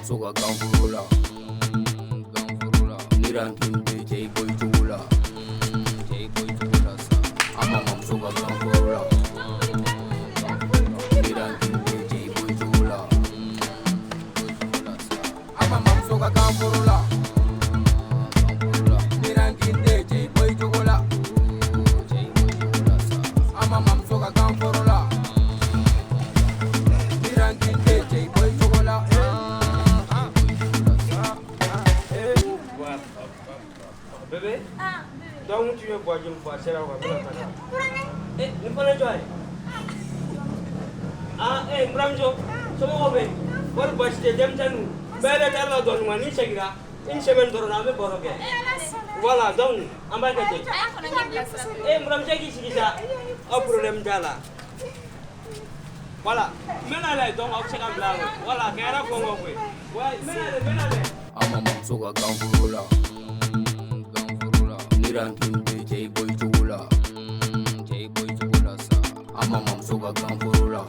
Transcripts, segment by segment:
mamuso ka gan foro la. Gan foro la. Ni rankin tɛ, cɛ i bɔ i cogo la. Cɛ i bɔ i cogo la sa. An ma mamuso ka gan foro la. Gan foro la. Ni rankin tɛ, cɛ i bɔ i cogo la. Bɔ i cogo la sa. An ma mamuso ka gan foro la. Gan foro la. Ni rankin tɛ, cɛ i bɔ i cogo la. Cɛ i bɔ i cogo la sa. An ma mamuso ka gan foro la. Ni rankin tɛ, cɛ i bɔ i cogo la. Cɛ i bɔ i cogo la sa. Ouais. Bébé. Ah, bébé. Donc tu veux boire une fois, c'est là on va faire. Eh, ni fana jɔ ye. Ah, eh, n buramuso, somɔgɔw bɛ yen? Kɔri baasi tɛ denmisɛnninw? Bɛɛ yɛrɛ taara la dɔɔnin wa n'i seginna, une semaine dɔrɔn an bɛ baro kɛ. Voilà, donc an b'a kɛ ten. Eh, n buramuso k'i sigi sa, aw problème t'a la. Voilà, n bɛ na lajɛ, donc aw bɛ se ka bila yan. Voilà, ka hɛrɛ fɔ n kɔ koyi. Ouais, n bɛ na dɛ, n bɛ na dɛ. An ma mamuso ka gan foro la. Gan foro la. Ni rankin tɛ, cɛ i bɔ i cogo la. Cɛ i bɔ i cogo la sa. An ma mamuso ka gan foro la.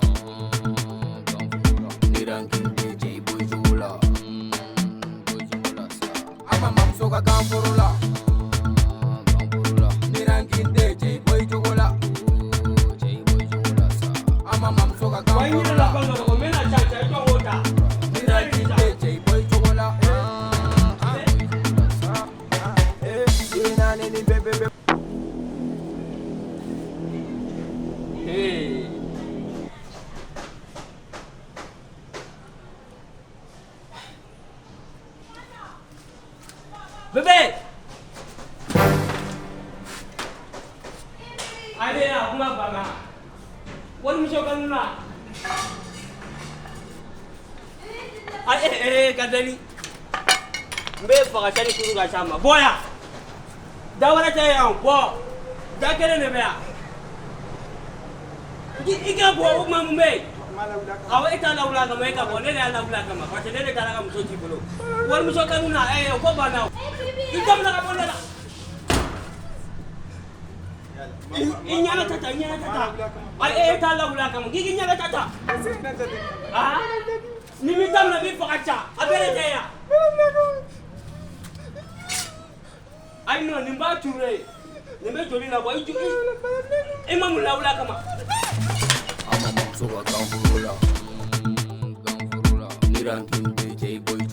Gan foro la. Ni rankin tɛ, cɛ i bɔ i cogo la. Bɔ i cogo la sa. An ma mamuso ka gan foro la. Gan foro la. Ni rankin tɛ, cɛ i bɔ i cogo la. Cɛ i bɔ i cogo la sa. An ma mamuso ka gan Wa i foro ɲinɛ la. la fɛn dɔ de kɔ, n bɛ na sisan cɛ, i jɔ n k'o ta. Ni rankin tɛ, cɛ i bɔ i cogo la. Cɛ i bɔ i cogo la sa. Ni bébé bébé. Hey. Bébé! Allez, a kuma banna. Walimuso kanu na. A eh eh ka deli. N bɛ faga sani kuru ka s'a ma. Bɔ yan. Da wɛrɛ tɛ yan, bɔ. Da kelen de bɛ yan. I ka bɔ, o kuma mun bɛ yen? Awɔ, e t'a lawuli a kama, e ka bɔ, ne de y'a lawuli a kama parce que ne de taara ka muso t'i bolo. Walimuso kanu na, o ko banna o. I daminɛ ka bɔ ne la. I ɲɛna ta ta, i ɲɛna ta ta. Ayi, e t'a lawuli a kama, k'i k'i ɲɛna ta ta. Ah, ni m'i daminɛ, n b'i faga ca, a bɛɛ de tɛ yan. Ayi non, nin b'a turu ye. Nin bɛ joli labɔ, i i ma mun lawuli a kama? An ma mamuso ka gan foro la. Gan foro la. Ni rankin tɛ, cɛ i bɔ i